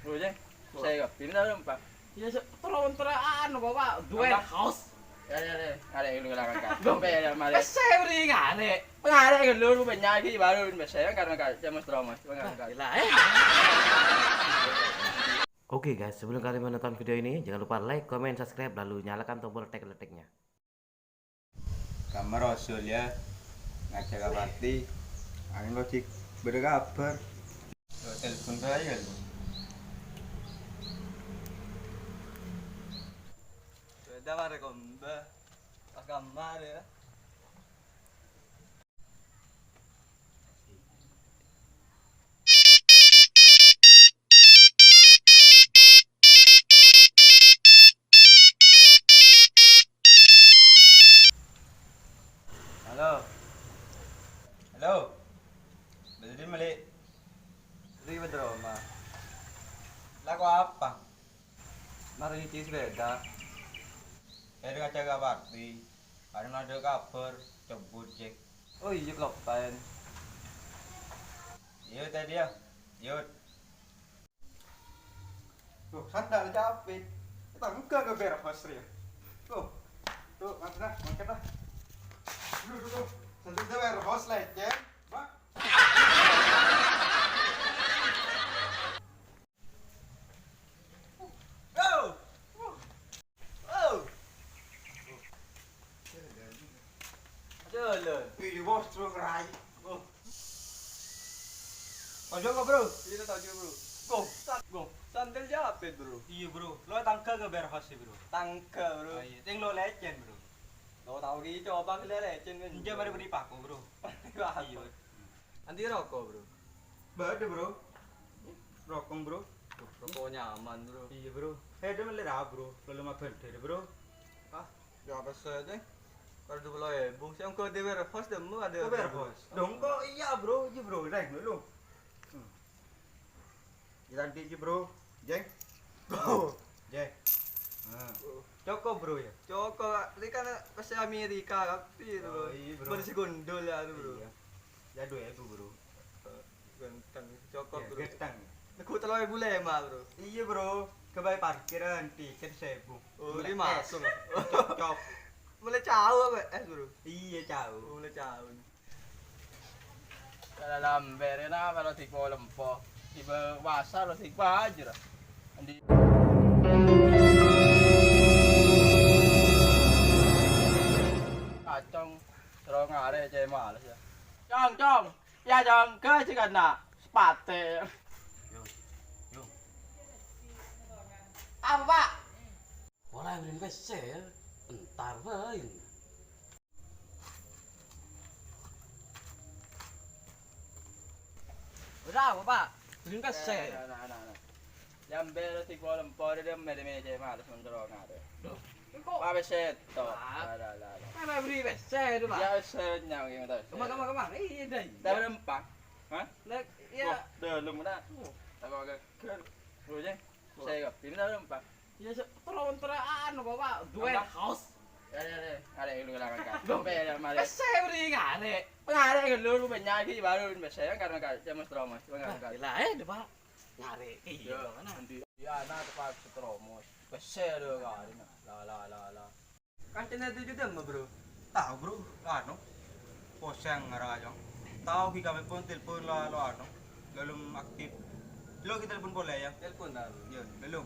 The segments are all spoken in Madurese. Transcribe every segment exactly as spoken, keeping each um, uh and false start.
Bro, Jeng. Saya kok, ini tahu, Pak. Ya, se-, terus terang, Bapak, duwe Apa? House. Ya, ya, ya. Ada yang dulu kan. Loh, Sampai ya, mari. Saya beri ngare. Pengarek dulu, banyak lagi, baru saya karena kan, saya mas drama. Pengarek. Gila, eh. Oke guys, sebelum kalian menonton video ini, jangan lupa like, comment, subscribe, lalu nyalakan tombol tek-leteknya. Kamma Rasul ya, ngajak ka Pati. Angin logik, bâdâ kabhâr. Yo, telepon bae ya, lu. Sepeda mare komba. Pas kamar ya. Halo. Halo. Bâdâ dimma, Lè'? Rèya bâdâ roma. Lako apa? Mara nyuci sepeda. Saya ngajak ka Pati. Karena ada kabar, cabut, Cek. Oh iya, pelopan. Iya, tadi ya. Yud. Loh, sandal capit. Kita enggak ke warehouse, ya. Loh. Tuh, Mas, nah, makan lah. Duh, duh, duh. Sandal ke warehouse, lecet. Pak. Oh. Oh. Jalan. Iya, Bos, terus rai. Oh. Tojok kok, Bro? Iya, tojok, Bro. Go, san-, go. Sandal jepit, Bro. Iya, Bro. Lo tangga ke warehouse, Bro. Tangga, Bro. Oh, iya. Sing lo lecet, Bro. Lo tahu ki, coba ke lecet kan. Enggak, mari beri paku, Bro. Paku. Iya. Andi rokok, Bro? Bâdâ, Bro. Rokok, Bro. Rokok nyaman, Bro. Iya, Bro. Eh, dia melek apa, Bro? Belum abang deh, Bro. Ah, ya apa saja? Kalau dua puluh ribu, saya engkau di warehouse deh, mau ada. Ke warehouse? Dong, kok iya, Bro? Iya, Bro. Reng dulu. Hmm. Kita nanti aja, Bro. Jeng. Go. Jeng. Nah. Cokok, Bro, ya? Cokok, Pak. Ini kan pas Amerika, tapi itu, Oh, Bro. Iya, Bro. Bersih gundul ya, itu, Bro. Iya. Ya, dua ribu, Bro. Ganteng, cokok, Iya, Bro. Ganteng. Aku telur ribu lima, Bro. Iya, Bro. Kebaik parkiran, tiket seribu. Oh, Mulai lima es. Langsung. Cocok. Mulai cau apa es, Bro? Iya, cau. Oh, mulai cau. Kalau lambere na, kalau tipe lempo. Tipe pasar, tipe aja lah. Andi. Kacang, terus ngare, cek males ya. Cong, cong. Ya, Cong, ke sih kena sepate. Yo, yo. Apa, Pak? Pola beri pèssè, ya. Entar bae. Udah, apa, Pak? Beri pèssè. Eh, nah, nah, nah, nah. Nyambe lo si kolom pore dia mede-mede males mentero ngare. Loh, kok? Apa seto? Pak. Lah, lah, lah, lah. Mana beri pèssè itu, Pak? Ya, wis, nyang gitu. Kemang, kemang, kemang. Iya, dah. Tapi rempang. Hah? Lah, iya. Wah, dalam mana? Wah. Tapi agak ger. Lu aja. Saya kok. Ini dalam, Pak. Ya, se-, terus terang, apa, Pak? Duwe Apa? House. Ya, ya, ya. Ada yang lu bilang kan. Loh, Sampai ya, males. Pèssè beri ngare. Pengarek kan lu, lu banyak lagi baru, saya kan karena kan, saya mas trauma, cuma Lah, kan. Gila, eh, Pak. Nyari, iya, Ya, mana? Nanti, ya, anak tepat setromos. Pèssè ada kali, nah. La, la, la, la. Kancana itu juga mah, Bro. Tahu, Bro. Anu. Poseng ngara, Jong. Tahu ki kami pun telepon la, lo, anu. Belum aktif. Lo kita telepon boleh, ya? Telepon, dah. Ya, belum.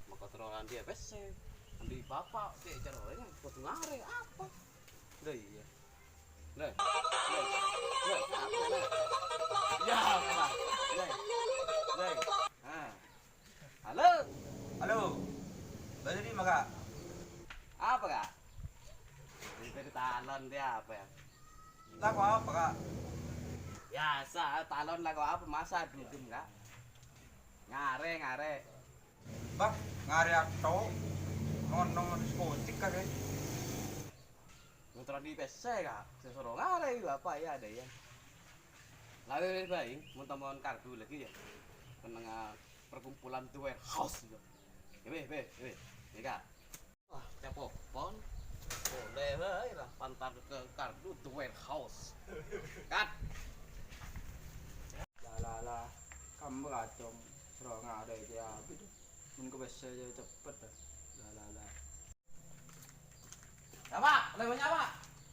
Maka terowongan dia pèssè. Andi bapak, cek cara orang yang kudu ngare apa? Lah iya. Lè. Lè. Lè. Apa, Lè? Ya, apa? Lè. Lè. Ah. Halo. Halo. Balik di mana, Kak? Apa, Kak? Dari talon dia apa ya? Lagu apa, Kak? Biasa, talon lagu apa? Masa dugem, Kak? Ngare, ngare. Bang, ngare atto. Nonong diskotik, Kak, ya? Motoran di pèssè, Kak. Sesoro ngare, Bapak, ya, ada, ya. Lalu, baik, mon tomon kardu lagi, ya. Menengah perkumpulan The Warehouse, ya. Ya, be, be, be. Ya, Kak. Wah, cepopon. Boleh, bae, lah, pantar ke kardu The Warehouse. Kat. Lah, lah, lah. Tambah kacong, serong ada itu ya, gitu. Mun ke pèssè ya cepet dah. Lah, lah, lah. Ya, Pak, lewatnya, Pak.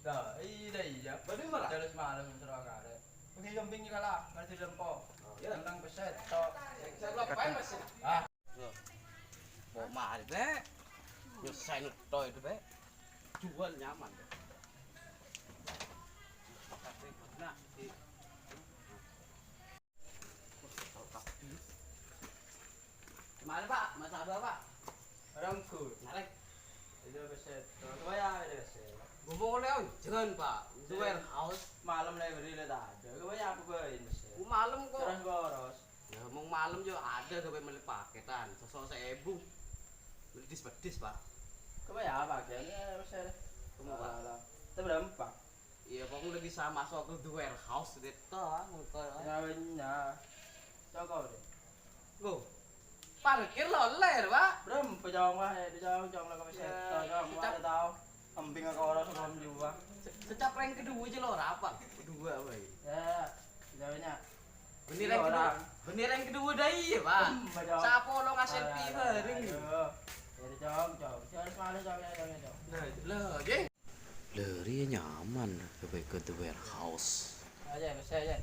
Dah, iya, iya. Bener, Pak. Terus malam serong ada. Pergi kambing kalah, ngerti lempo. Oh, iya. Tentang pèssè, tok. Saya belum paham, Mas. Ah. Kok mari, Bek? Nyusahin toh itu, Bek. Jual nyaman, Bek. Nah, di Mari, Pak, Mas Abah, Pak. Orang ku. Narik. Itu pèssè. Coba ya, itu pèssè. Ngomong oleh, oh, jangan, Pak. Itu warehouse. Malam lagi beri lihat ada. Coba ya, aku bawain pèssè. Ku malam kok. Terus boros. Ya, mau malam yo ada gawe meli paketan, sosok seebu. Meli dis-pedis, Pak. Coba ya, Pak. Ya, pèssè. Cuma, Pak. Alah, alah. Itu berapa, Pak? Iya, pokoknya lagi sama soal ke the warehouse gitu, ah, mungkin, ah. Ya, bener. Cokok deh. Go. Parkir lo ler, Pak. Bro, pejawang wah, ya, pejawang, cong, lo kami seto, cong, wah, ada tahu. Kambing aku orang sebelum juga. Se-, secap rank kedua aja lo, apa? Kedua, apa ya? Ya, jawabnya. Bener yang kedua. Bener yang kedua dah iya, Pak. Hmm, betul. Siapa lo ngasih pi bareng? Aduh. Jadi, cong, cong. Cong, semalam, cong, ya, cong, ya, cong. Nah, lah, jeng. Lè, rèya nyaman, lebbi ka the warehouse. Aja, bisa aja.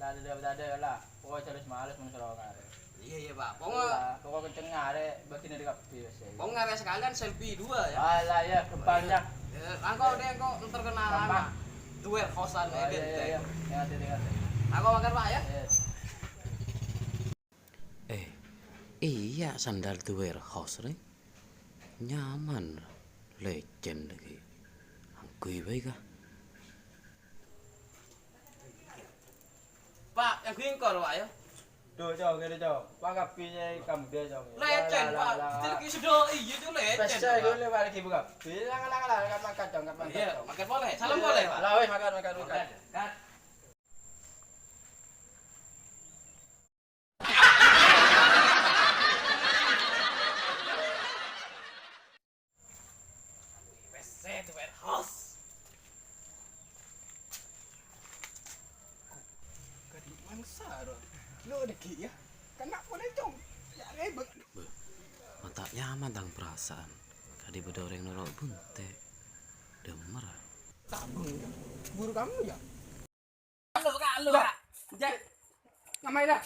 Lah, ada, ada, ada lah. Pokoknya harus males, men, serong arè. Iya, iya, Pak. Pokoknya, pokoknya kenceng arè, bagian dari kabeh, bisa. Pokoknya arè sekalian selfie dua, ya. Alah, ya, kembangnya. Ya, engko deh, engko terkenal sama. The warehouse-an. Oh, iya, iya, iya. Ingat, ingat. Aku makan, Pak, ya. Iya. Eh, iyâ sandal the warehouse rè. Nyaman, legend lagi. Angghuy bhâi, kah? Pak, yang gingkor, Pak, ya? Duh, Cong, ngene, Cong. Pak, kapiye kamu dia, Cong? Legend, Pak. Lah, lah, lah. Itu lagi sudah, iya, itu legend, Pak. Bilang, lah, lah, lah, kan makan, Cong, kan makan, Cong. Iya, makan boleh. Salam boleh, Pak. Lah, weh, makan, makan, makan. Makan, makan. Wes, set warehouse. Kadi mangsa, ro. Lo deki ya. Kena pole, Cong. Ya, ribet. Beuh, mata' nyaman tang perasaan. Kadi bâdâ orèng noro' bunte'. Dâmmer. Tabung, ya. Buru kamu, ya? Halo, Kak, halo, Kak. Ja-, Ngamain, ah?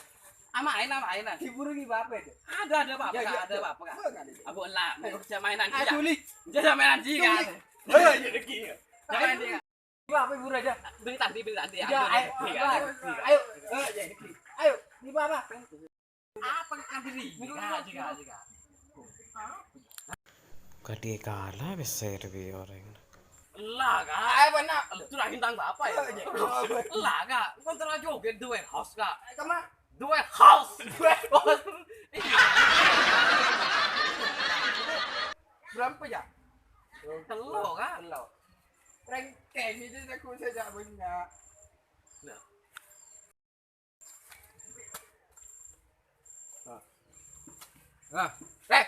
Amain, amain, ah. Diburu ini apa itu? Ada, ada apa-apa, Kak? Ada apa-apa, Kak? Ayo. Abu lah, mainan, ah, Kak. Juli. Juli. Mainan, Kak. Ayo, ya, lagi. Mainan, Kak. Ini apa, buru aja? Beli tadi, beli tadi. Ya, ayo, ayo, ayo, ayo, ya, lagi. Ayo, ini apa? Apa kan diri? Minggu ini. Kadi kala wis serbi orèng. Lah, Kak. Ayo, bener. Itu lagi tentang bapak ya? Oh, iya. Lah, Kak. Kontra joget the warehouse, Kak. Ayo, kemana? The warehouse. The warehouse. Iya. Berapa ya? Telo, Kak. Telo. Rengkeng itu aku sejak banyak. Nah. Nah. Nah, Rek.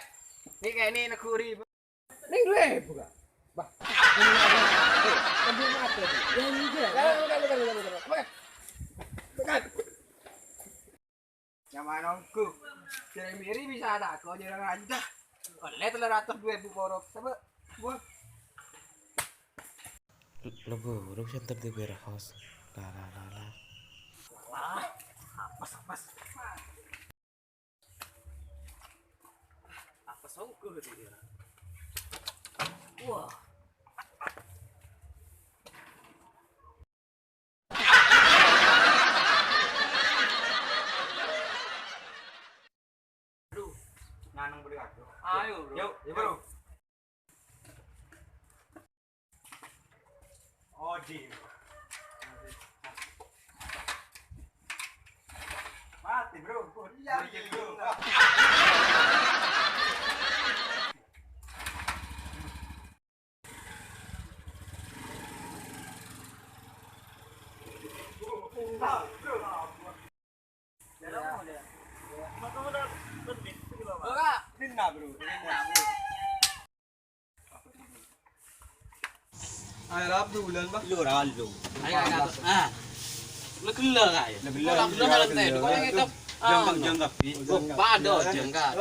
Ini kayak ini neguri. Ini dua ribu, Kak. Bah. Ini mati. Ya, enggak. Ya, bukan, bukan, bukan, bukan. Bukan. Nyaman ongku. Jarang miri bisa ada aku, jarang aja. Oleh telur ratus dua ribu porok. Coba. Buah. Leburu center di warehouse. La, la, la, la. Wah, apes, apes. Apes songko itu dia. Wah. Aduh, nyaneng boleh aku. Ayo, Bro. Yuk, yuk, Bro. Odi. Mati, Bro. Oh, iya, iya, Bro. Nah, Bro. Ora, rinna, Bro. Rinna, Bro. Ayo, Rab, bulan, Pak. Lu, Rab, lu. Ayo, ayo, ayo. Ah. Lu gelo, Kak, ya? Lu gelo. Ora gelo, gelo, dalam gelo, teh. Kok gelo. Ngedok? Jang, Kak, jang, Kak. Oh, padha, jang, Kak.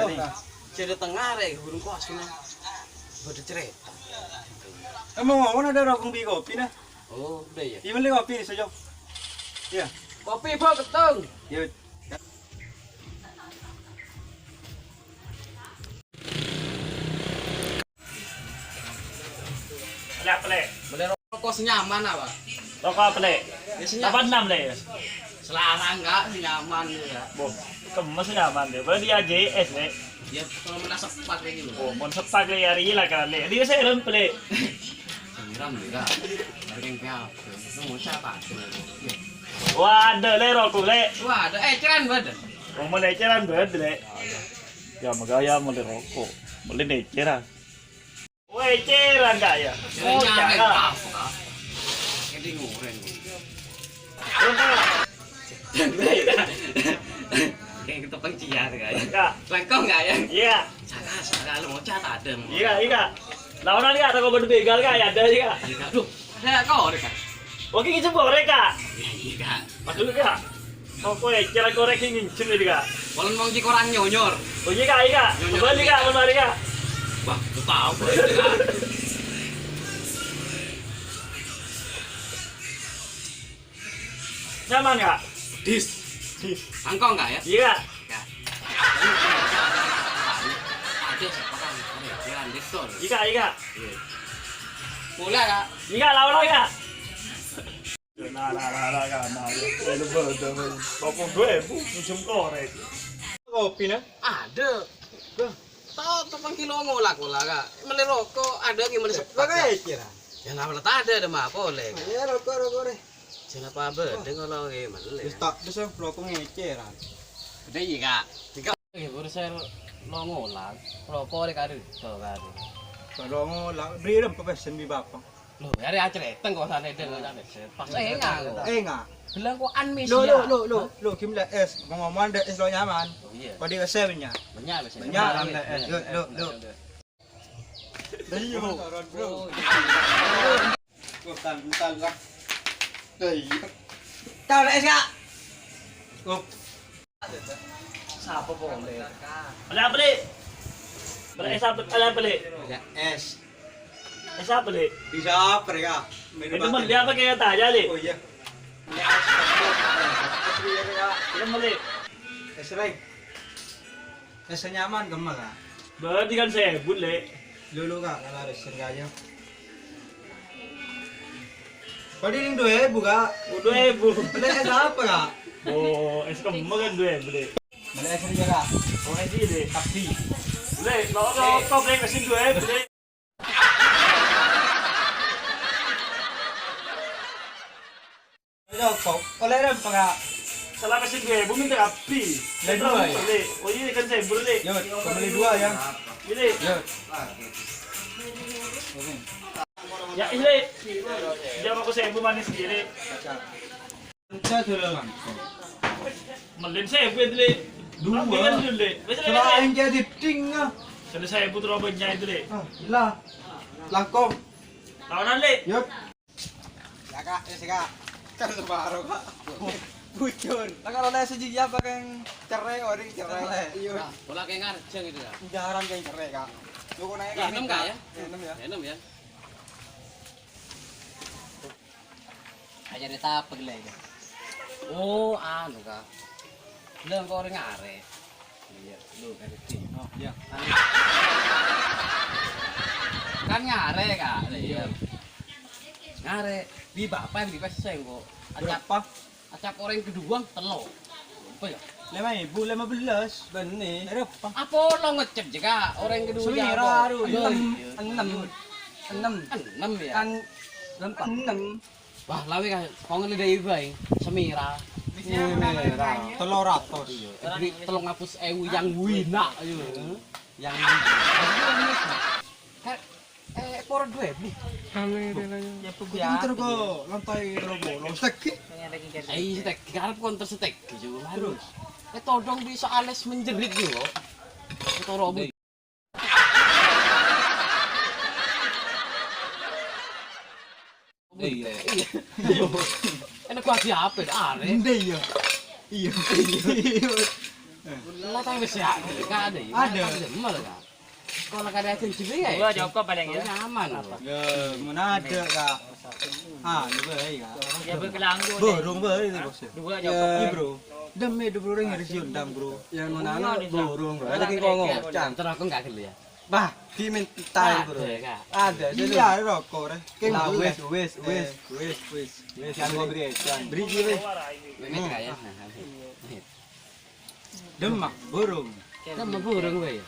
Jhâ' tengnga arè, burung kos, nah. Bâdâ carèta. Emang mau ada rokok bi kopi, nah? Oh, udah ya? Iya, beli kopi, sejam. Iya. Kopi, Bro, ketong. Iya. Lè', apa, Lè'? Bâli roko' sè nyaman apa? Roko' apa, Lè'? Ya, sè nyaman. Apa enam, Lè'? Sè larang, Kak, sè nyaman, ya. Boh, kemma sè nyaman, Lè'. Berarti A J S, Lè'. Ya, kalau mènta sepat lagi, lho. Oh, mon sepat, Lè', ya, ri lah, kan, Lè'. Dia saya rem, Lè'. Siram, Lè', Kak. Harga yang berapa? Lu mau siapa? Waduh, Lè', roko', Lè'. Waduh, eh, ceran, waduh. Oh, mau Lè' ceran, waduh, Lè'. Ya, makanya mau Lè' roko'. Mau Lè' ceran. Weh, ceran, Kak, ya? Ceran. Oh, nyampe, Kak. Apa, Kak? Ini ngoreng. Terus, Kak? Kayak ketepeng ciar, Kak, ya? Kak. Langkong, Kak, ya? Iya. Salah, salah, lu mau cat ada, mau. Iya, iya. Lawanan, Kak, toko baju begal, Kak, ya ada, Kak. Iya, Kak. Aduh, ada kok, ada, Kak. Oke, kita boleh, Kak. Iya, iya, Kak. Aduh, Kak. Apa ya? Kira korek ini nginjek ini, Kak. Kalau mau korang nyonyor. Oh iya, Kak, iya, Kak. Nyonyor. Kembali, Kak, kembali, Kak. Wah, lu tahu, Kak. Nyaman, Kak? Dis. Dis. Angkong, Kak, ya? Iya, Kak. Kak. Ada siapa, Kak? Ada jalan, betul. Iya, Kak, iya, Kak. Iya. Mulai, Kak. Iya, Kak, lawan, Kak. Nah, nah, nah, nah, nah, nah. Ini bodoh, men. Rokok dua ribu, minjem korek. Kopi, nah? Ada. Tau tepang kilo ngolak-ngolak, Kak. Mele rokok, ada yang mele sepat, Kak. Rokok eceran. Ya, nggak mele tadâ, ada mah, boleh, Kak. Ya, rokok, rokok, deh. Jangan apa bâdâ kalau nggak mele. Wis tak, terus, ya, rokok ngeceran. Udah, iya, Kak. Tiga. Eh, baru saya lo ngolak. Rokok, deh, kado, tuh, kado. Kalau ngolak, beri rem, pesen di bapak. Loh, arè acarèteng kok sanèdhâ kok sanèdhâ. Pas enga' kok. Enga'. Gelang kok anmis. Lo, lo, lo, lo, lo, gimana es? Ngomong-ngomong, ada es lo nyaman. Oh, iya. Kok di es banyak? Banyak, banyak. Banyak, banyak es. Lo, lo, lo. Iya. Turun, bro. Kok kan, entar lah. Iya. Tahu es, Kak? Kok. Sapa polè? Ada apa, Lè'? Ada es apa, ada apa, Lè'? Ada es. Es apa, Lè'? Bisa apa, ya? Itu mah dia apa kayak tanya, Lè'? Oh, iya. Ini es, es, es, ya, ya. Itu mah, Lè'. Es, Lè'. Es nyaman, kemma, Kak? Berarti kan sèbu, Lè'. Lulu, Kak, kalau ada sing kaya. Padahal ini dua ribu, Kak. Oh, dua ribu. Beli es apa, Kak? Oh, es kemma kan dua ribu, Lè'. Beli es aja, Kak. Oh, es ini, Lè'. Tapi. Lè', lo, lo, kok beli es dua ribu, Lè'? Ayo, kok. Oleh rem, Kak. Salah kasih dua ribu minta api. Lah, dua, ya? Lè'. Oh iya, kan sèbu, Lè'. Yo, kembali dua, ya. Ini. Yo. Ya, ini. Dia mau ke sèbu manis gini. Saya dulu langsung. Melin sèbu itu, Lè'. Dua. Ambil dulu, Lè'. Wes, Lè'. Selain jadi ding, ah. Jadi sèbu terus banyak itu, Lè'. Ah, lah. Langkong. Lawanan, Lè'. Yup. Ya, Kak, ya, sih, Kak. Kan separuh, Kak. Bujur. Lah, kalau nasi jiya pakai cerai, orang cerai. Cerai. Iya. Nah, pola kayak ngarjeng itu, ya. Jarang kayak cerai, Kak. Lu kok naik, Kak? Minum, Kak, ya? Minum, ya. Minum, ya. Aja ditapek lagi. Oh, anu, Kak. Bilang kok orang ngare. Iya, lu kan itu. Oh, iya. Kan, kan ngare, Kak. Iya. Ngare. Di bapak yang di peseng kok. Acap, berapa? Acap orang kedua, telo. Apa ya? Lima ribu, lima belas. Bener. Dari apa? Apa lo ngecep juga orang kedua? Semira, apa? Aduh, enam, iya. Enam. Enam. Enam ya? Kan enam. Wah, lawe kan, kok ngene dhewe bae. Semira. Semira. Telung atus. Iya, diberi telung atus ewu yang wina, ayo. Yang wina. Kan, eh, poro dua ribu. Amin. Ya, begitu terus kok, lantai robo, lo steki. Ai, steki, karep kon terus steki, coba. Terus? Eh, todong bisa alis menjerit, yo. Toro. Iya. Iya. Enak gua siapa, Are? Iya. Iya. Lah, tapi siap, Kak, ada, ya? Ada. Ada, mal, Kak. Kalau kada ada yang curi, ya? Dua cukup paling, ya. Nyaman, loh. Ya, mana ada, Kak? Ah, ini baik, Kak. Ya, berkelang dulu, deh. Burung baik ini, Bos. Dua cukup. Ini, Bro. Demi dua puluh orang harus diundang, Bro. Yang mana burung, Bro. Ada yang ngomong, Cang. Terus aku nggak geli, ya. Bah, diminta, Bro. Ada, Kak. Ada, iya, rokok, Rek. Lah, wis, wis, wis. Wis, wis, wis. Yang mau beri, Cang. Beri, wis. Ini, Kak, ya. Nah, Demak burung. Demak burung, weh.